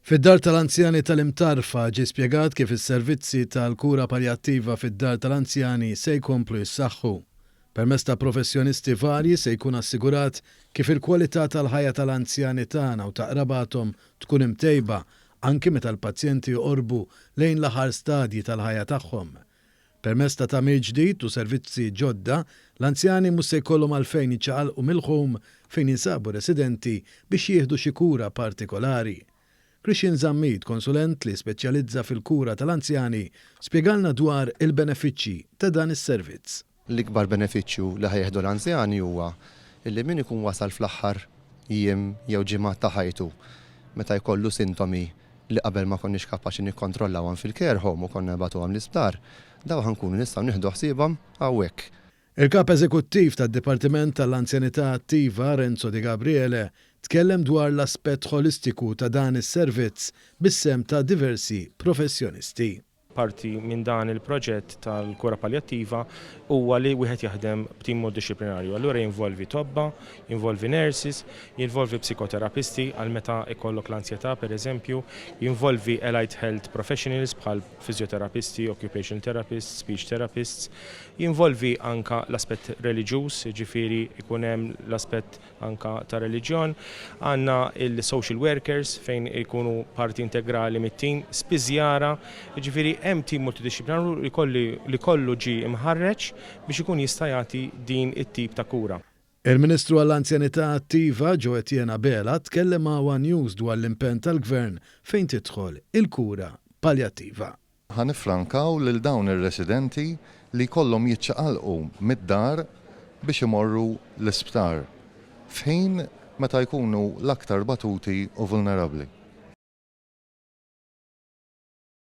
Fid-Dar tal-Anzjani tal-Imtarfa ġie spjegat kif is-servizzi tal-kura paljattiva fid-Dar tal-Anzjani se jkomplu jissaħħu. Permezz ta' professjonisti varji se jkun assigurat kif il-kwalità tal-ħajja tal-anzjani tagħna u ta' qrabathom tkun imtejba anki meta l-pazjenti joqorbu lejn l-aħħar stadji tal-ħajja tagħhom. Permezz ta' tagħmir ġdid u servizzi ġodda, l-anzjani mhux se jkollhom għalfejn jiċċaqalqu mill-home fejn jinsabu residenti biex jieħdu xi kura partikolari. Christian Zammit, konsulent li speċjalizza fil-kura tal-anzjani, spjegalna dwar il-benefiċċji ta' dan is-servizz. L-ikbar benefiċċju li ħa jieħdu l-anzjani huwa li min ikun wasal fl-aħħar jiem jew ġimgħat ta' ħajtu meta jkollu sintomi li qabel ma konniex kapaċi nikkontrollawhom fil-care home u konna nibagħtuhom l-isptar, dawn ħa nkunu nistgħu nieħdu ħsiebhom hawnhekk. Il-Kap Eżekuttiv tad-Dipartiment tal-Anzjanità Attiva, Renzo Di Gabriele, tkellem dwar l-aspett ħolistiku ta' dan is-servizz bis-sehem ta' diversi professjonisti. Parti minn dan il-proġett tal-kura paljattiva huwa li wieħed jaħdem b'tim multidixxiplinarju. Allura jinvolvi tobba, jinvolvi nurses, jinvolvi psikoterapisti għal meta jkollok l-ansjetà pereżempju, jinvolvi allied health professionals bħal fiżjoterapisti, occupational therapists, speech therapists, jinvolvi anka l-aspett reliġjuż, jiġifieri jkun hemm l-aspett anka ta' reliġjon. Għandna il-social workers fejn ikunu parti integrali mit-tim, spiżjara, jiġifieri hemm tim multidixxiplinarju li kolli li kollu ġie imħarreġ biex ikun jista' jagħti din it-tip ta' kura. Il-Ministru għall-Anzjanità Attiva, Jo Etienne Abela, tkellem ma' one News dwar l-impenn tal-Gvern fejn tidħol il-kura paljattiva. Ħa niffrankaw lil dawn ir-residenti li jkollhom jiċċaqalqu mid-dar biex imorru l-isptar f'ħin meta jkunu l-aktar batuti u vulnerabbli.